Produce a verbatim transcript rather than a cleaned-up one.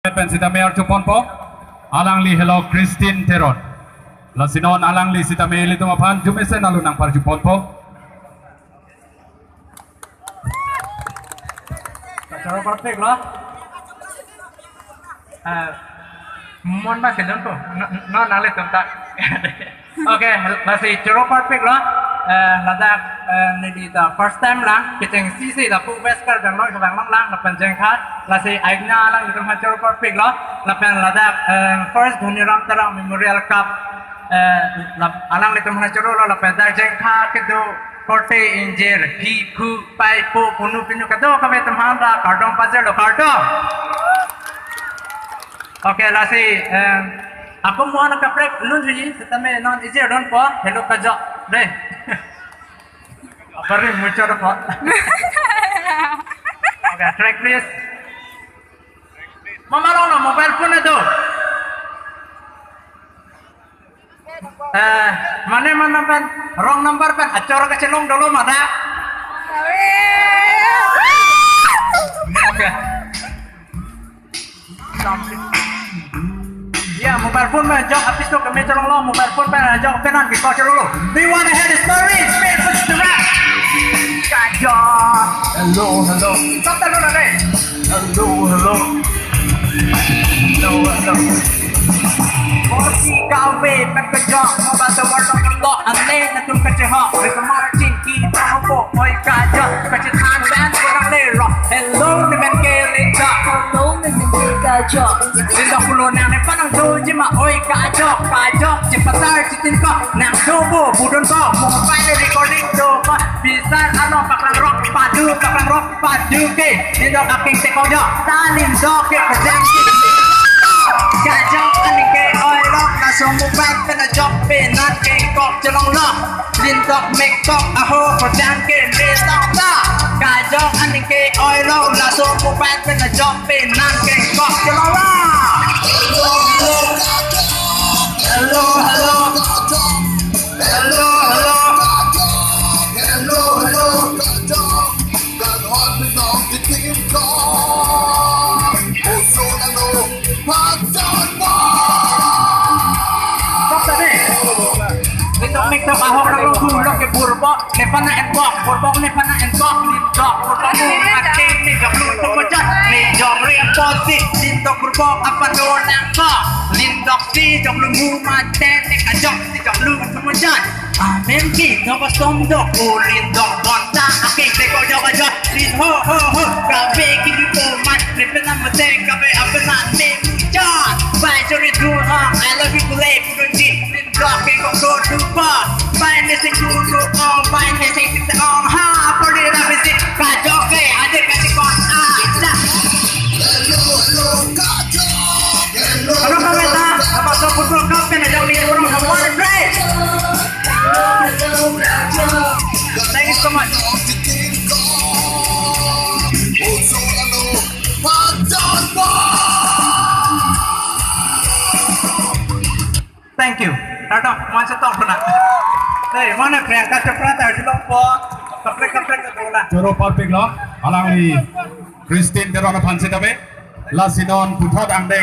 Pen sitame arjuponpo, alangli helo Christine Teron. Lasi non alangli sitame ilitum aphan arjumesen alun nangparjuponpo. Choro parpik lo. Eh, mon ba silon po. No, no, nanglitum ta. Okay, lasi choro parpik lo. Eh, ladak, eh, neli ta first time lang, kechengsi si lapu West Karbi Anglong, Karbi Anglong lang, lapen Jengkha, lasi aina lang itum ha choro parpik lo, lapen ladak, eh, first Dhoniram Terang Memorial Cup, eh, lap-, alanglitum ha choro lo, lapen dak Jengkha kedo korte ingjir, phi, khu, pai, po, punu, pinu, kadokave atum aphan ta kardom pajirlo, kardom. Okay, lasi, eh, ako mo ana kaprek lun thuji, sitame non ijir dunpo, helo kajok, dei. Apa ri muchot apa? Okay, track please. Mama long na mobile phone do. Eh, mane mana pen, wrong number pen, achor kachelong dolo mada. Okay. Ya, mobile phone pen ajok, apis to kami chelong lo, mobile phone pen ajok, penan kita chelong lo. We wanna hear the story, it's made for the rap. Kajok. Hello, hello. Stop that one, okay? Hello, hello. Hello, hello. Korte kave pen kajok, mo ba tawar tawar lo, ane na tum kachehok, Rico Martin kita hopo, oi kajok, kachethan pen kurang lero. Hello, ni men ke leka. Hello, ni men ke kajok. Lindok pulo nang ne panang doji ma, oi kajok, kajok, chepasar chitin ko, nang dobo, budon ko, mobile recording do ko, bisar ano paklang rok, padu, paklang rok, padu ke, lindok aking teko jo, ta lindok ke kejang ke. Kajok aning ke oilo, laso mobile pen ajok penan kengkok chelong lo. Lindok mengkok aho kejang ke me tok ta. Kajok aning ke oilo, laso mobile pen ajok penan kengkok chelong lo. Hello, hello. Hello, hello. Hello, hello. Stop tadi. Lindok mengkok ahok nang lo, bulok ke burbok, ne pana enbok, burbok ne pana enbok, lindok burbok mu mate ne jok lu tu kocak, ne jok re posi, lindok burbok apa do nang ko, lindok si jok lu mu mate ne kajok si jok lu tu kocak. Amen ki, no ba som dok, o lindok bonta, aking teko jok jok, lin ho ho ho, kabe ki di po mat, ne pena mate, kabe apena ne mujan. Bye, sorry, do, uh, I love you, Kulay, Kulunji. Lindok ke kok do dupa. Bye, missing you, do, oh, bye, missing you, oh, ha, poli na bisi, kajok ke, ade kasi ko, ah, da. Hello, hello, kajok. Hello, hello, kajok. Apa so football club kan ada ni orang, apa ada play? Thank you so much. Thank you. Kardom, man se tong puna. Hey, mana Priyanka Chopra ta jilong po. Kaprek kaprek ka bola. Choro parpik lo, alangli Christine Teron aphan sitame. Lasi non puthot angdeng.